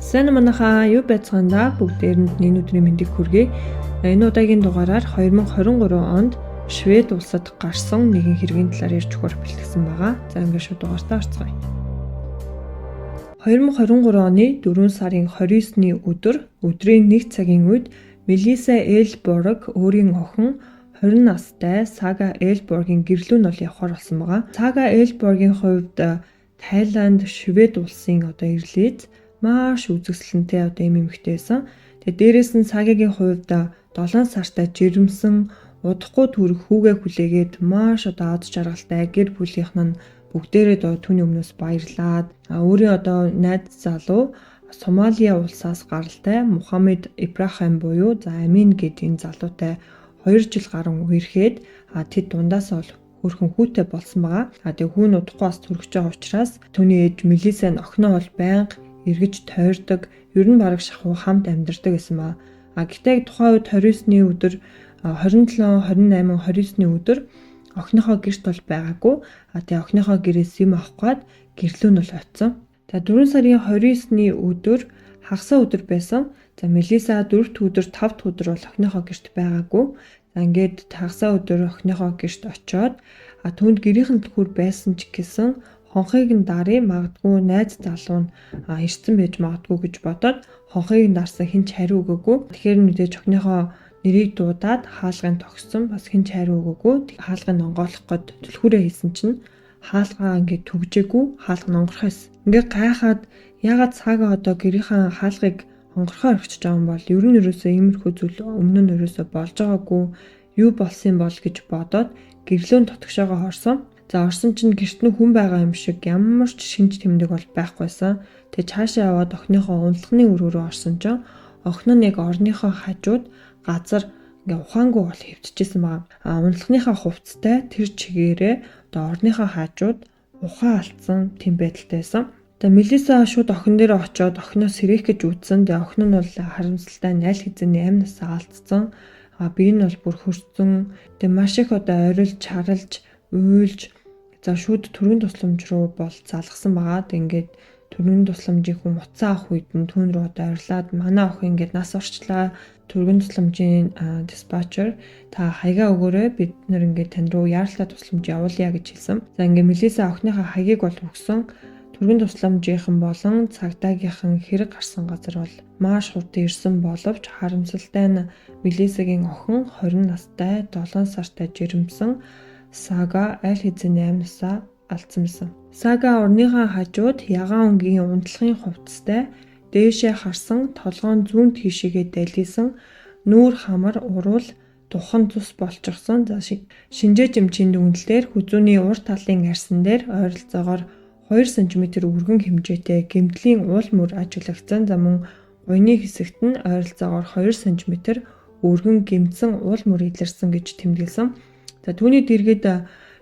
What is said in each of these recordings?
Сайн манайхаа юу байцгаана бүгдээрэнд нь энэ өдрийн мэндийг хүргэе. Энэ удаагийн дугаараар 2023 онд Швед улсад гарсан нэгэн хэргийн талаар ярьж өгөхөөр бэлтгэсэн байгаа. За ингээд шууд дугаартаа орцгоё. 2023 оны 4 сарын 29-ний өдөр өдрийн 1 цагийн үед Мелиса Элборг өөрийн охин 20 настай Сага Элборгийн гэрлүү нь бол явхаар болсон байгаа. Сага Элборгийн хувьд Тайланд, Швед улсын одоо ирлээд маш үзэсгэлэнтэй одоо юм эмэгтэй байсан. Тэгээ дээрэс нь Сагагийн хувьд 7 сартай жирэмсэн удахгүй төрөх хүүгээ хүлээгээд маш одоо аз жаргалтай гэр бүлийнх нь бүгдээрээ одоо түүний өмнөөс баярлаад өөрийн одоо найз залуу Сомалиа улсаас гаралтай Мухаммед Ибрахим буюу за Амин гэдэг энэ залуутай 2 жил гарan үерхэд тэд дундаас бол хөрхөн хүүтэй болсон байгаа. Тэгээ хүүн удахгүй бас төрөх байгаа учраас түүний ээж Мелиса нь охиноо бол байнга эргэж тойрдог, ер нь бараг шахуу хамт амьдардаг гэсэн ба. Гэхдээ тухайн үед 29-ний өдөр 27, 28, 29-ний өдөр охиныхоо гэрт бол байгаагүй. Тэгээ охиныхоо гэрээс юм авах гээд гэрлөө нь бол очсон. За 4 сарын 29-ний өдөр хагасаа өдөр байсан. За Мелиса 4 дахь өдөр, 5 дахь өдөр бол охиныхоо гэрт байгаагүй. За ингээд хагасаа өдөр охиныхоо гэрт очиод түүнд гэрийнхэн түлхүүр байсан ч гэсэн хонхыг нь дарыг магадгүй найз залуу нь ирсэн байж магадгүй гэж бодоод хонхыг нь дарсан хэн ч хариу өгөөгүй. Тэгэхээр мэдээж охиныхоо нэрийг дуудаад хаалгыг тогссон, бас хэн ч хариу өгөөгүй. Хаалгыг онгойлгох гээд түлхүүрээ хийсэн чинь хаалгаа ингээд түгжээгүй, хаалга нь онгорхойс. Ингээд гайхаад ягаад цаагаа одоо гэрийнхээ хаалгыг онгорхой орхиж байгаа юм бол ер нь ерөөсөө иймэрхүү зүйл өмнө нь ерөөсөө болж байгаагүй, юу болсон юм бол гэж бодоод гэрлөөн дотгошоогоо хорсон. За орсон чинь гэрт нь хүн байгаа юм шиг ямар ч шинж тэмдэг бол байхгүйсэн. Тэгээ цаашаа яваад охиныхоо унтлагын өрөө рүү орсон чинь охин нь яг орныхоо хажууд газар ингээ ухаангүй бол хэвтчихсэн байгаа. Унтлагынхаа хувцастай тэр чигээрээ одоо орныхоо хажууд ухаан алдсан тийм байдалтай байсан. Тэгээ Мелиса шууд охин дээр очиод охиноо сэрээх гэж үзсэн. Тэгээ охин нь бол харамсалтай нь аль хэзээний амь насаа алдсан. Би нь бол бүр хөрсөн. Тэгээ маш их одоо орилж, чаралж, уйлж за шүүд төрийн тусламж руу бол залгасан байгаа. Тэг ингээд төрийн тусламжийн хүн утсаа авах үед нь түүн рүү одоо орилаад манай охин ингээд нас орчлаа. Төрийн тусламжийн диспатчер та хаягаа өгөөрэй, бид нар ингээд тань руу яаралтай тусламж явуулъя гэж хэлсэн. За ингээд Мелиса охиныхаа хаягийг бол өгсөн. Төрийн тусламжийнхан болон цагдаагийнхан хэрэг гарсан газар бол маш хурдан ирсэн боловч харамсалтай нь Мелисагийн охин 20 настай 7 сартай жирэмсэн Сага аль хэзээний амь насаа алдсан байсан. Сага орныхаа хажууд ягаан өнгийн унтлагын хувцастай дээшээ харсан, толгоон зүүн тийшээгээ далисан, нүүр хамар уруул духан цус болчихсон. За шинжээч эмчийн дүгнэлтээр хүзүүний урд талын арьсан дээр ойролцоогоор 2 см өргөн хэмжээтэй гэмтлийн уул мөр ажиглагдсан. За мөн гуйны хэсэгт нь ойролцоогоор 2 см өргөн гэмтсэн уул мөр илэрсэн гэж тэмдэглэсэн. За түүний дэргэд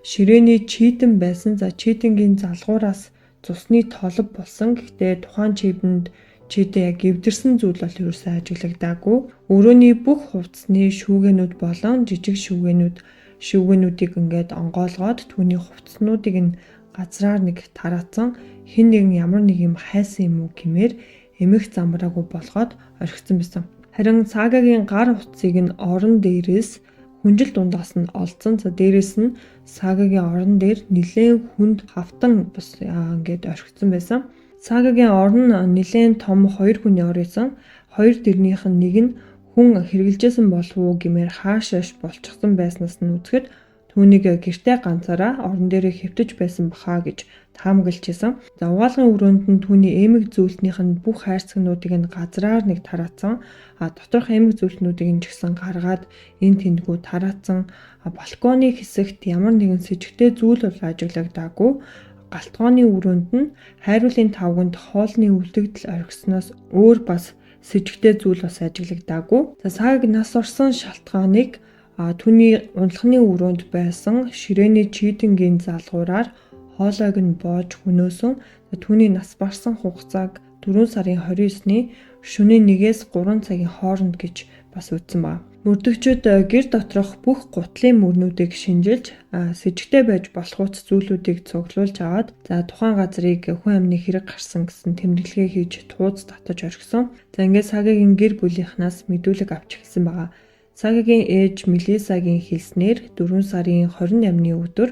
ширээний чийдэн байсан. За чийдэнгийн залгуураас цусны толб болсон. Гэхдээ тухайн чийдэнд чийдэн яг эвдэрсэн зүйл бол ерөөсөө ажиглагдаагүй. Өрөөний бүх хувцсны шүүгэнүүд болон жижиг шүүгэнүүдийг ингээд онгойлгоод түүний хувцснуудыг нь газраар нэг тараацсан, хэн нэгэн ямар нэг юм хайсан юм уу гэмээр эмэх замраагүй болгоод орхисон байсан. Харин Сагагийн гар утсыг нь орон дээрээс хүнжил дундаас нь олдсон. За дээрэс нь Сагагийн орон дээр нэлээн хүнд хавтан бас ингээд орхигдсон байсан. Сагагийн орон нэлээн том хоёр хүний ор байсан. Хоёр дэрнийх нь нэг нь хүн хэрглэжсэн болов уу гэмээр хаашааш болчихсон байснаас нь үзэхэд түүнийг гэртээ ганцаараа орон дээрээ хэвтэж байсан баха гэж таамаглаж байсан. За угаалгын өрөөнд нь түүний эмэг зүүлтнийх нь бүх хайрцагнуудыг нь газраар нэг тараацсан. Доторх эмэг зүүлтнүүдийг нь ч гэсэн гаргаад энэ тэндгүү тараацсан. Балконы хэсэгт ямар нэгэн сэжигтэй зүйл бол ажиглагдаагүй. Галтгооны өрөөнд нь хайруулын тавганд хоолны үлдэгдэл орхисноос өөр бас сэжигтэй зүйл бас ажиглагдаагүй. За Сагаг нас орсон шалтгааныг түүний унтлагын өрөөнд байсан ширээний чийдэнгийн залгуураар хоолойг нь боож хөнөөсөн. Түүний нас барсан хугацааг 4 сарын 29-ний шөнийн 1-ээс 3 цагийн хооронд гэж бас үзсэн байна. Мөрдөгчид гэр доторх бүх гутлын мөрнүүдийг шинжилж, сэжигтэй байж болох уц зүйлүүдийг цуглуулж аваад, за тухайн газрыг хүн амны хэрэг гарсан гэсэн тэмдэглэгээ хийж тууз татаж орхисон. За ингээд Сагагийн гэр бүлийнхнаас мэдүүлэг авч эхэлсэн байгаа. Сагагийн ээж Мелисагийн хэлснээр 4 сарын 28-ны өдөр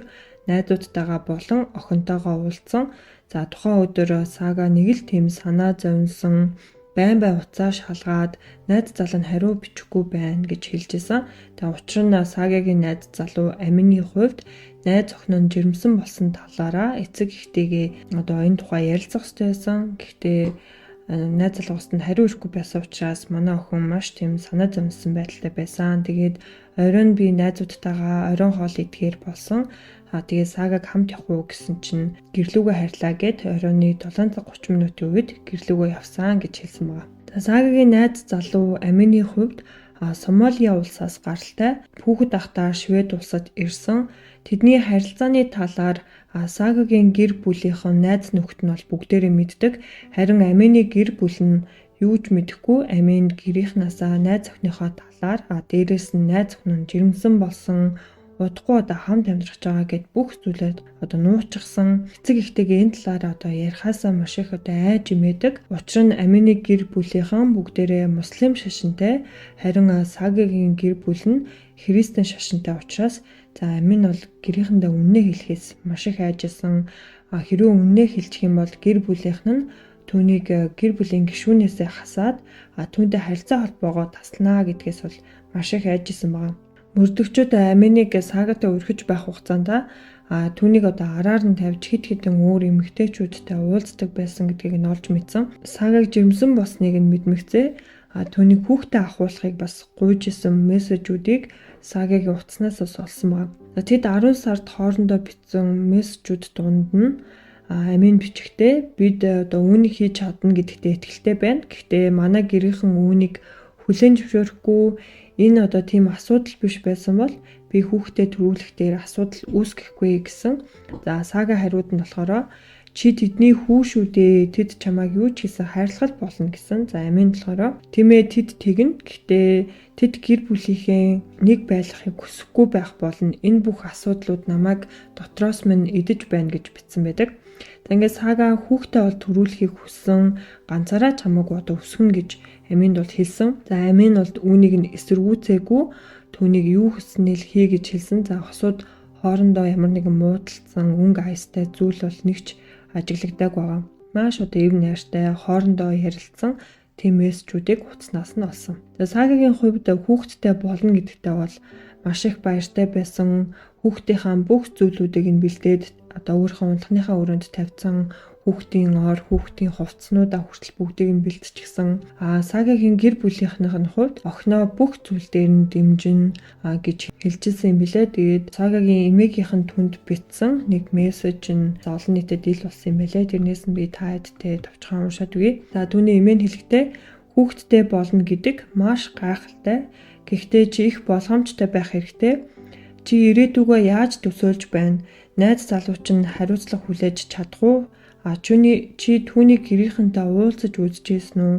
найзуудтайгаа болон охинтойгоо уулзсан. За тухайн өдөр Сага нэг л тийм санаа зовнсон, байн байн утсаа шалгаад найз залуу нь хариу бичихгүй байна гэж хэлж исэн. Тэгээ учир нь Сагагийн найз залуу Амины хувьд найз охин нь жирэмсэн болсон талаараа эцэг эхтэйгээ одоо энэ тухай ярилцах ёстой байсан. Гэхдээ найз залуугаас нь хариу ирэхгүй байсан учраас манай охин маш тийм санаа зовнсон байдалтай байсан. Тэгээд оройн би найзуудтайгаа оройн хоол идэхээр болсон. Тэгээ Сагаг хамт явах уу гэсэн чинь гэрлүүгээ харьлаа гэд оройны 7:30 минутын үед гэрлүүгээ явсан гэж хэлсэн байгаа. За Сагагийн найз залуу Амины хувьд Сомалиа улсаас гаралтай хүүхэд ахтаа Швед улсад ирсэн. Тэдний харилцааны талаар Сагагийн гэр бүлийнхэн найз нөхөд нь бол бүгдээрээ мэддэг. Харин Амины гэр бүл нь юу ч мэдэхгүй. Амин гэрийнхнаасаа найз охиныхоо талаар дээрээс нь найз охин нь жирэмсэн болсон, удахгүй одоо хамт амьдрах байгаа гэд бүх зүйлээ одоо нуучсан. Эцэг эхтэйгээ энэ талаар одоо ярихаасаа маш их одоо айж имээдэг. Учир нь Амины гэр бүлийнхэн бүгдээрээ муслим шашинтай, харин Сагагийн гэр бүл нь христэн шашинтай учраас за Амин бол гэрийнхэндээ үннээ хэлэхээс маш их айжсэн. Хэрвээ үннээ хэлчих юм бол гэр бүлийнхэн нь түүнийг гэр бүлийн гишүүнээсээ хасаад түүнтэй харилцаа холбоогоо таслана гэдгээс бол маш их айжсэн байгаа. Мөрдөгчид Аминыг Сагатай өрхөж байх хугацаанд түүнийг одоо араар нь тавьж хэд хэдэн өөр эмэгтэйчүүдтэй уулздаг байсан гэдгийг нь олж мэдсэн. Сагаг жирэмсэн болсныг нь мэдмэгцээ түүнийг хүүхдээ авахуулахыг бас гуйж исэн мессежүүдийг Сагагийн утаснаас бас олсон байна. Тэд 10 сард хоорондоо бичсэн мессежүүд дунд нь Амин бичгтээ бид одоо үүнийг хийж чадна гэдэгтээ итгэлтэй байна. Гэхдээ манай гэрийнхэн үүнийг хүлээн зөвшөөрөхгүй, энэ одоо тийм асуудал биш байсан бол би хүүхдээ төрүүлэх дээр асуудал үүсгэхгүй гэсэн. За Сага хариуд нь болохоор чи тэдний хүү шүү дээ. Тэд чамайг юу ч хийсэн хайрлах болно гэсэн. За Амин болохоор тиймээ тэд тэгнэ. Гэхдээ тэд гэр бүлийнхээ нэг байлгахыг хүсэхгүй байх болно. Энэ бүх асуудлууд намайг дотроос минь идэж байна гэж бичсэн байдаг. За ингээд Сага хүүхдээ бол төрүүлэхийг хүссэн, ганцаараа чамайг одоо өсгөнө гэж Аминд бол хэлсэн. За Амин бол үүнийг нь эсэргүүцээгүй, түүнийг юу хүснээ л хий гэж хэлсэн. За хосууд хоорондоо ямар нэгэн муудалцсан өнгө аястай зүйл бол нэгч ажиглагдааг байгаа. Маш одоо эв найртай хоорондоо ярилцсан тийм мессежүүдийг утаснаас нь олсон. За Сагагийн хувьд хүүхэдтэй болно гэдэгтээ бол маш их баяртай байсан. Хүүхдийнхаа бүх зүйлүүдийг нь бэлдээд одоо өөрийнхөө унтлагынхаа өрөөнд тавьсан, хүүхдийн ор, хүүхдийн хувцснуудаа хүртэл бүгдийг нь бэлтчихсэн. Сагагийн гэр бүлийнхнийх нь хувьд охиноо бүх зүйл дээр нь дэмжин гэж хэлжсэн юм билээ. Тэгээд Сагагийн эмээгийнх нь түнд бичсэн нэг мессеж нь олон нийтэд ил болсон юм билээ. Тэрнээс нь би та хэдтэй товчхон уншаад өгье. За түүний эмээ нь хэлэхдээ хүүхэдтэй болно гэдэг маш гайхалтай. Гэхдээ чи их болгоомжтой байх хэрэгтэй. Чи ирээдүгөө яаж төсөөлж байна? Найз залуу чинь хариуцлага хүлээж чадах уу? Чи түүний гэрийнхэнтэй уулзаж үзчихсэн үү?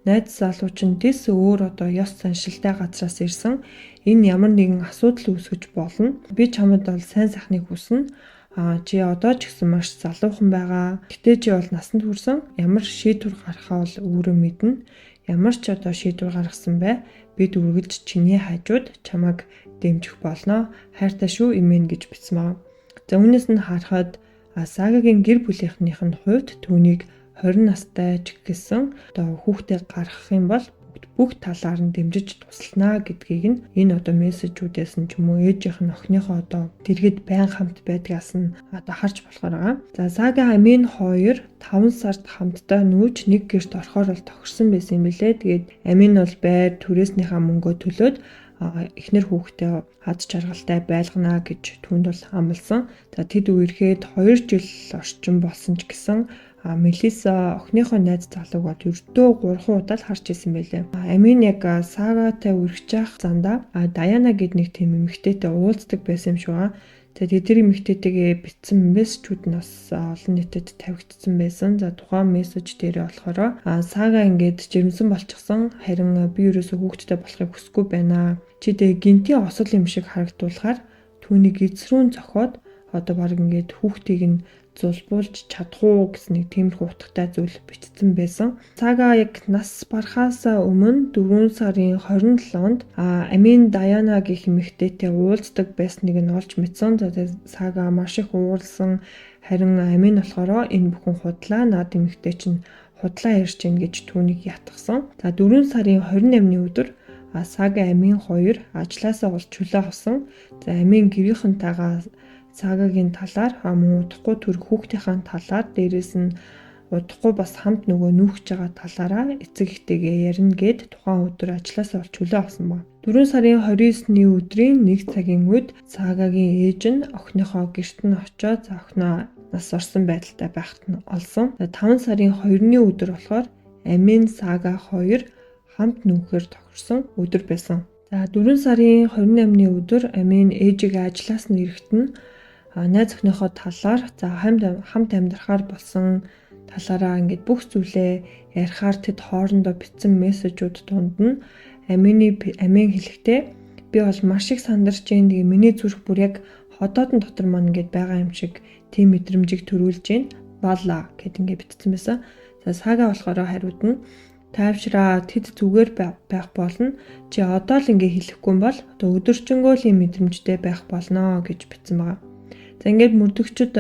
Найз залуу чинь дэс өөр одоо ёс заншилтай газраас ирсэн. Энэ ямар нэгэн асуудал үүсгэж болно. Би чамд бол сайн сайхныг хүснэ. Чи одоо ч гэсэн маш залуухан байгаа. Гэтэ чи бол насанд хүрсэн. Ямар шийдвэр гаргахаа бол өөрөө мэднэ. Ямар ч одоо шийдвэр гаргасан бай. Бид үргэлж чиний хажууд чамайг дэмжих болно. Хайртай шүү эмээн гэж бичсэн байгаа. За үүнээс нь харахад Сагагийн гэр бүлийнхнийх нь хувьд түүнийг 20 настай ч гэсэн одоо хүүхдээ гаргах юм бол бүх талаар нь дэмжиж туслана гэдгийг нь энэ одоо мессежүүдээс нь ч юм уу ээжийнх нь охиныхоо одоо дэргэд байн хамт байдгаас нь одоо харж болохоор байгаа. За Сага Амин 2 5 сард хамтдаа нүүж нэг гэрт орохоор бол тохирсон байсан юм билээ. Тэгээд Амин бол байр түрээснийхаа мөнгөө төлөөд эхнэр хүүхдээ хад чаргалтай байлгана гэж түүнд бол амласан. За тэд үерхэд 2 жил орчим болсон ч гэсэн Мелиса охиныхоо найз залууг бол ердөө 3 удаа л харж исэн байлээ. Амин яг Сагатай үргэж явах зандаа Даяна гэд нэг тийм эмэгтэйтэй уулздаг байсан юм шиг байгаа. За тэгээд тэр эмэгтэйтэйгээ бичсэн мессежүүд нь бас олон нийтэд тавигдсан байсан. За тухайн мессеж дээрээ болохоор Сага ингээд жирэмсэн болчихсон. Харин би ерөөсөө хүүхэдтэй болохыг хүсэхгүй байна. Чи тэгээ гинтийн осол юм шиг харагдуулахаар түүнийг эзрүүн зохиод одоо баг ингээд хүүхдийг нь зулбуулж чадах уу гэсэн нэг тиймэрхүү утгатай зүйл бичсэн байсан. Сага яг нас барахаас өмнө 4 сарын 27-нд Амин Даяна гэх эмэгтэйтэй уулздаг байсныг нь олж мэдсэн. За Сага маш их уурлсан. Харин Амин болохоор энэ бүхэн худлаа, над эмэгтэй чинь худлаа ярьж гин гэж түүнийг ятгсан. За 4 сарын 28-ны өдөр Сага Амин хоёр ажлаасаа олж чөлөө авсан. За Амин гэрийнхэнтэйгээ Сагагийн талаар мөн удахгүй төрөх хүүхдийнхээ талаар дээрэс нь удахгүй бас хамт нөгөө нүүхж байгаа талаараа эцэг эхтэйгээ ярина гэд тухайн өдөр ажлаасаа олж чөлөө авсан баг. 4 сарын 29-ний өдрийн 1 цагийн үед Сагагийн ээж нь охиныхоо гэрт нь очиод за охиноо нас орсон байдалтай байхад нь олсон. 5 сарын 2-ны өдөр болохоор Амин Сага хоёр хамт нүүхээр тохирсон өдөр байсан. За 4 сарын 28-ны өдөр Амин ээжигээ ажлаас нь ирэхэд нь найз охиныхоо талаар за хамт амьдрахаар болсон талаараа ингээд бүх зүйлээ ярихаар тэд хоорондоо бичсэн мессежүүд дунд нь Амин хэлэхдээ би бол маш их сандарч байна. Тэгээ миний зүрх бүр яг ходоодон дотор маань ингээд байгаа юм шиг тийм мэдрэмжийг төрүүлж байна. Вала гэд ингээд бичсэн байсан. За Сага болохоор хариуд нь тайвшраа, тэд зүгээр байх болно. Чи одоо л ингээ хэлэхгүй юм бол одоо өдөржингөө л юм мэдрэмжтэй байх болно гэж бичсэн байгаа. За ингээд мөрдөгчд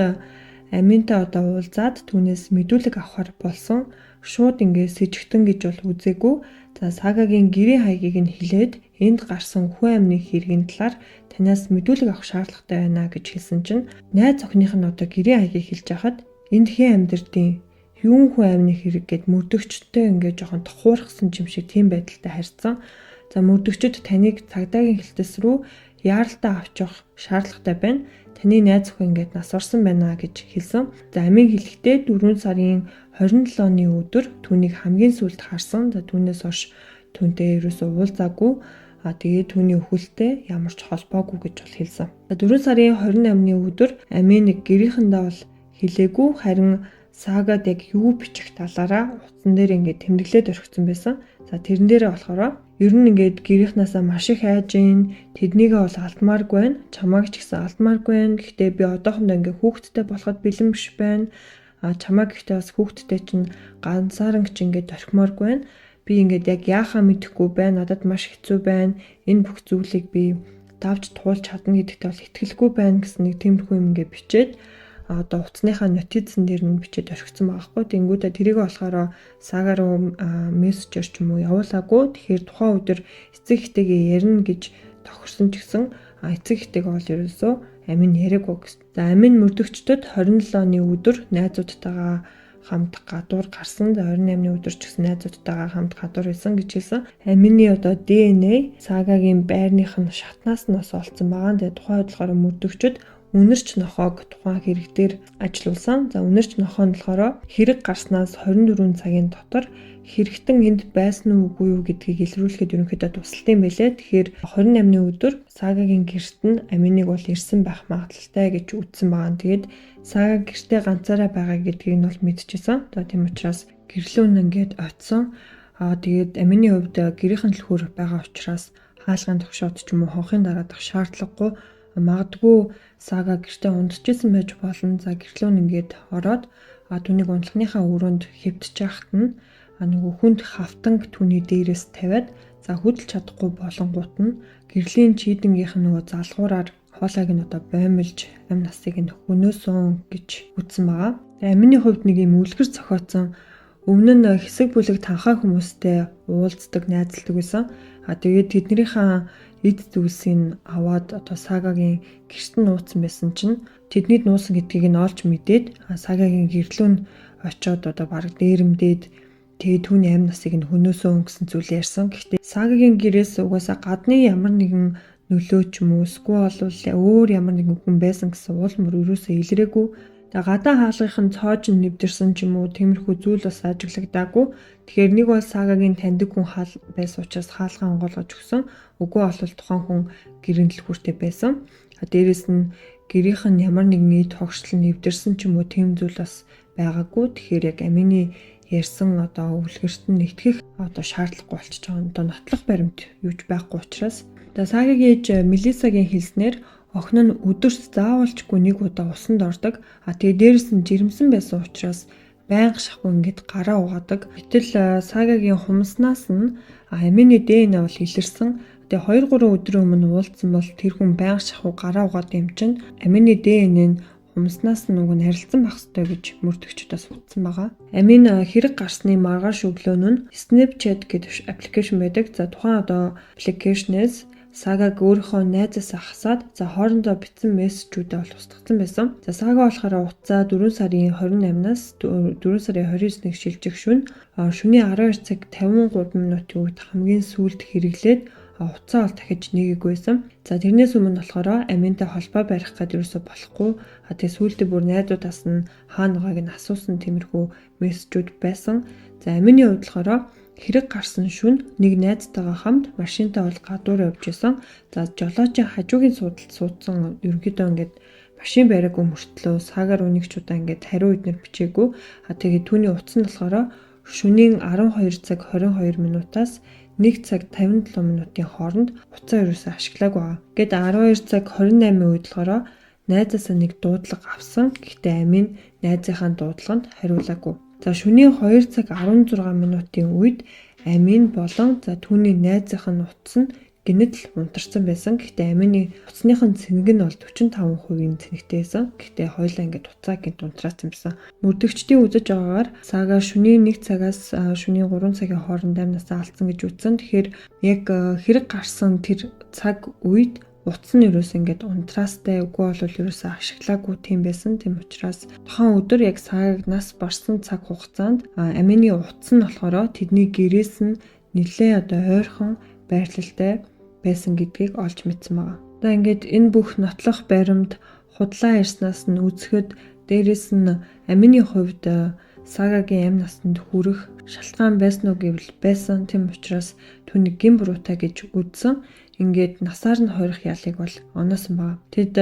Аминтай одоо уулзаад түүнээс мэдүүлэг авахар болсон. Шууд ингээд сэжигтэн гэж бол үзээгүй. За Сагагийн гэрийн хаягийг нь хэлээд энд гарсан хүн амны хэргийн талаар танаас мэдүүлэг авах шаардлагатай байна гэж хэлсэн чинь найз охиных нь одоо гэрийн хаягийг хэлж хахад энд хэн амьдэрдیں юун хүн амны хэрэг гэд мөрдөгчдтэй ингээд жоохон тохуурхсан юм шиг тийм байдалтай харьцсан. За мөрдөгчд таныг цагдаагийн хэлтэс рүү яаралтай авч явах шаардлагатай байна. Таны найз охин ингээд нас орсон байна гэж хэлсэн. За Амин хэлэхдээ 4 сарын 27-ны өдөр түүнийг хамгийн сүүлд харсан. За түүнээс хойш түүнтэй ерөөсөө уулзаагүй. Тэгээд түүний өхөлтэй ямар ч холбоогүй гэж бол хэлсэн. За 4 сарын 28-ны өдөр Амин нэг гэрийнхэндээ бол хэлээгүй, харин Сагад яг юу бичих талаараа утсан дээр ингээд тэмдэглээд орхисон байсан. За тэрэн дээрээ болохоор ер нь ингээд гэрийнхнаасаа маш их айж гин, тэднийгээ бол алдмааргүй байна. Чамааг ч гэсэн алдмааргүй байна. Гэхдээ би одоохондоо ингээд хүүхэдтэй болоход бэлэн биш байна. Чамааг гэхдээ бас хүүхэдтэй чинь ганцааран ч ингээд орхимооргүй байна. Би ингээд яг яахаа мэдэхгүй байна. Надад маш хэцүү байна. Энэ бүх зүйлийг би давж туулж чадна гэдэгтээ бол итгэлгүй байна гэсэн нэг тиймэрхүү юм ингээд бичээд одоо утасныхаа нотицэн дээр нь бичээд орхисон байгаа хгүй. Тэнгүүдээ тэрийг болохоор Сага руу мессежээр ч юм уу явуулаагүй. Тэгэхээр тухайн өдөр эцэг эхтэйгээ ярина гэж тохирсон ч гэсэн эцэг эхтэйгээ бол ерөөсөө Амин яриаггүй гэсэн. За Амин мөрдөгчдөд 27-ны өдөр найзуудтайгаа хамт гадуур гарсан. За 28-ны өдөр ч гэсэн найзуудтайгаа хамт гадуур байсан гэж хэлсэн. Амины одоо DNA Сагагийн байрных нь шатнаас нь бас олцсон байгаа. Тэгээ тухайн үед болохоор мөрдөгчд үнэрч нохоог тухайн хэрэг дээр ажилуулсан. За үнэрч нохоо нь болохоор хэрэг гарснаас 24 цагийн дотор хэрэгтэн энд байсан уу үгүй юу гэдгийг илрүүлэхэд ерөнхийдөө тусалт юм байлээ. Тэгэхээр 28-ны өдөр Сагагийн гэрт нь Аминыг бол ирсэн байх магадлалтай гэж үзсэн байгаа. Тэгээд Сага гэртээ ганцаараа байгаа гэдгийг нь бол мэдчихсэн. За тийм учраас гэрлөө нь ингээд очисон. Тэгээд Амины хувьд гэрийнхэн түлхүүр байгаа учраас хаалгын тогшоод ч юм уу хонхын дараадах шаардлагагүй. Магадгүй Сага гэртээ унтчихсан байж болно. За гэрлөө нь ингээд ороод түүнийг унтлагынхаа өрөөнд хэвтэж яхад нь нөгөө хүнд хавтанг түүний дээрээс тавиад за хөдөлж чадахгүй болонгууд нь гэрлийн чийдэнгийнх нь нөгөө залгуураар хоолойг нь одоо боомлж амь насыг нь хөнөөсөн гэж үздсэн байгаа. Тэгээ Амины хувьд нэг юм үлгэр зохиоцсон өмнө нь хэсэг бүлэг танхаа хүмүүстэй уулздаг, найзалдаг байсан. Тэгээд тэднийхээ эд зүйлсийг аваад одоо Сагагийн гэрт нь нууцсан байсан чинь тэднийд нуусан гэдгийг нь олж мэдээд Сагагийн гэрлөө нь очиод одоо бараг дээрэмдээд тэгээд түүний амь насыг нь хөнөөсөн гэсэн зүйл ярьсан. Гэхдээ Сагагийн гэрээс угаасаа гадны ямар нэгэн нөлөө ч юм уу эсвэл бол өөр ямар нэгэн хүн байсан гэсэн уул мөр ерөөсөө илрээгүй. Тэгээ гадаа хаалгын нь цоож нь нэвдэрсэн ч юм уу тиймэрхүү зүйл бас ажиглагдаагүй. Тэгэхээр нэг бол Сагагийн таньдаг хүн хаал байсан учраас хаалгаа онгойлгож өгсөн. Үгүй бол тухайн хүн гэрэн дэлгүүртэй байсан. Дээрээс нь Гэрийнх нь ямар нэгэн эд хогшлол нэвдэрсэн ч юм уу тийм зүйл бас байгаагүй. Тэгэхээр яг амины ярьсан одоо өвлгөрт нь итгэх одоо шаардлагагүй болчихж байгаа. Одоо нотлох баримт юуч байхгүй учраас. За Сагагийн ээж Мелисагийн хэлснээр охин нь өдөрт заавалчгүй нэг удаа усанд ордог. А тэгээ дээрэс нь жирэмсэн байсан учраас байнга шахуу ингээд гараа угаадаг. Гэтэл Сагагийн хумснаас нь амины ДНА бол илэрсэн. Тэгээ 2 3 өдрийн өмнө уулзсан бол тэр хүн байнга шахуу гараа угаад юм чинь амины ДНА нь хумснаас нь уг нь харилцан байх ёстой гэж мөрдөгчд бас утсан байгаа. Амин хэрэг гарсны маргааш өглөө нь Snapchat гэдэг аппликейшн байдаг. За тухайн одоо аппликейшнээс Сагаг өөрийнхөө найзаас хасаад за хоорондоо бичсэн мессежүүдээ бол устгацсан байсан. За Сага болохоор утсаа 4 сарын 28-наас 4 сарын 29-нд шилжих шөнө шөнийн 12 цаг 53 минутын үед хамгийн сүүлд хэрэглээд утсаа бол дахиж нээгээгүй байсан. За тэрнээс өмнө болохоор аминтай холбоо барих гээд ерөөсө болохгүй. А тэгээ сүүлдээ бүр найзуудаас нь хаана байгааг нь асуусан тиймэрхүү мессежүүд байсан. За амины хувьд болохоор хэрэг гарсан шөнө нэг найзтайгаа хамт машинтаа бол гадуур явж исэн. За жолоочийн хажуугийн суудалд суудсан ерөнхийдөө ингээд машин бариагүй мөртлөө сагаар үнийг ч удаа ингээд хариу эднэр бичээгүй. А тэгээд түүний утас нь болохоор шөнийн 12 цаг 22 минутаас 1 цаг 57 минутын хооронд утсаа ерөөсөө ашиглаагүй байгаа. Гэт 12 цаг 28 үед болохоор найзаасаа нэг дуудлага авсан. Гэхдээ амин найзынхаа дуудлаганд хариулаагүй. За шөнийн 2 цаг 16 минутын үед амин болон за түүний найзынх нь утас нь гинэт л унтарсан байсан. Гэхдээ амины утасных нь цэнэг нь бол 45% цэнэгтэй байсан. Гэхдээ хоёулаа ингээд утсаа гинт унтраасан байсан. Мөрдөгчдийн үзэж байгаагаар Сага шөнийн 1 цагаас шөнийн 3 цагийн хооронд амнасаа алдсан гэж үзсэн. Тэгэхээр яг хэрэг гарсан тэр цаг үед утас нь ерөөс ингээд унтраастай үгүй бол ерөөсөө ашиглаагүй тийм байсан. Тийм учраас тухайн өдөр яг Сагаг нас барсан цаг хугацаанд амины утас нь болохоор тэдний гэрээс нь нэлээ одоо ойрхон байрлалтай байсан гэдгийг олж мэдсэн байгаа. Одоо ингээд энэ бүх нотлох баримт худлаа ярьснаас нь үзэхэд дээрэс нь амины хувьд Сагагийн амь насанд хүрэх шалтгаан байсан уу гэвэл байсан. Тийм учраас түүнийг гин буруутай гэж үзсэн. Ингээд насаар нь хорих ялыг бол оноосон байгаа. Тэд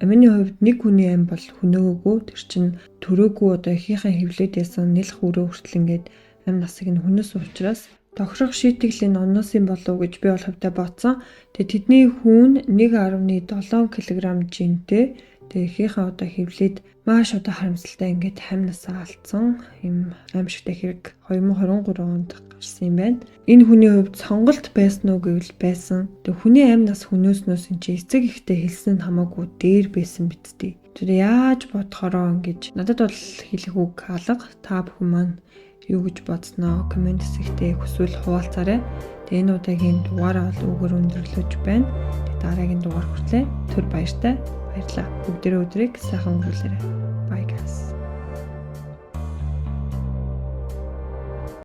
амины хувьд нэг хүний ам бол хөнөөгөөгүй. Тэр чинь төрөөгүй одоо эхийнхээ хөвлөд ясан нэлх өрөө хүртэл ингээд ам насыг нь хөнөөсөн учраас тохирох шийтгэлийн оноосон болов уу гэж би бол хувьдаа бодсон. Тэгээ тэдний хүүн 1.7 кг жинтэй. Тэгээ эхийнхээ одоо хөвлөд маш одоо харамсалтай ингээд хам насаа алдсан юм аимшигтай хэрэг 2023 онд гарсан юм байна. Энэ хүний хувьд сонголт байсан уу гэвэл байсан. Тэгээ хүний амь нас хөнөөснөөс эн чи эцэг ихтэй хэлсэн нь хамаагүй дээр байсан биз дээ. Тэр яаж бодохороо ингэж надад бол хэлэх үг алга. Та бүхэн маань юу гэж бодсноо коммент хэсэгтээ хүсвэл хуваалцаарай. Тэгээ энэ удаагийн дугаараа бол үүгээр өндөрлөж байна. Тэгээ дараагийн дугаар хүртлээ түр баяртай. Баярлалаа. Бүгдээрээ өдрийг сайхан өнгөрүүлээрэй. Bye guys.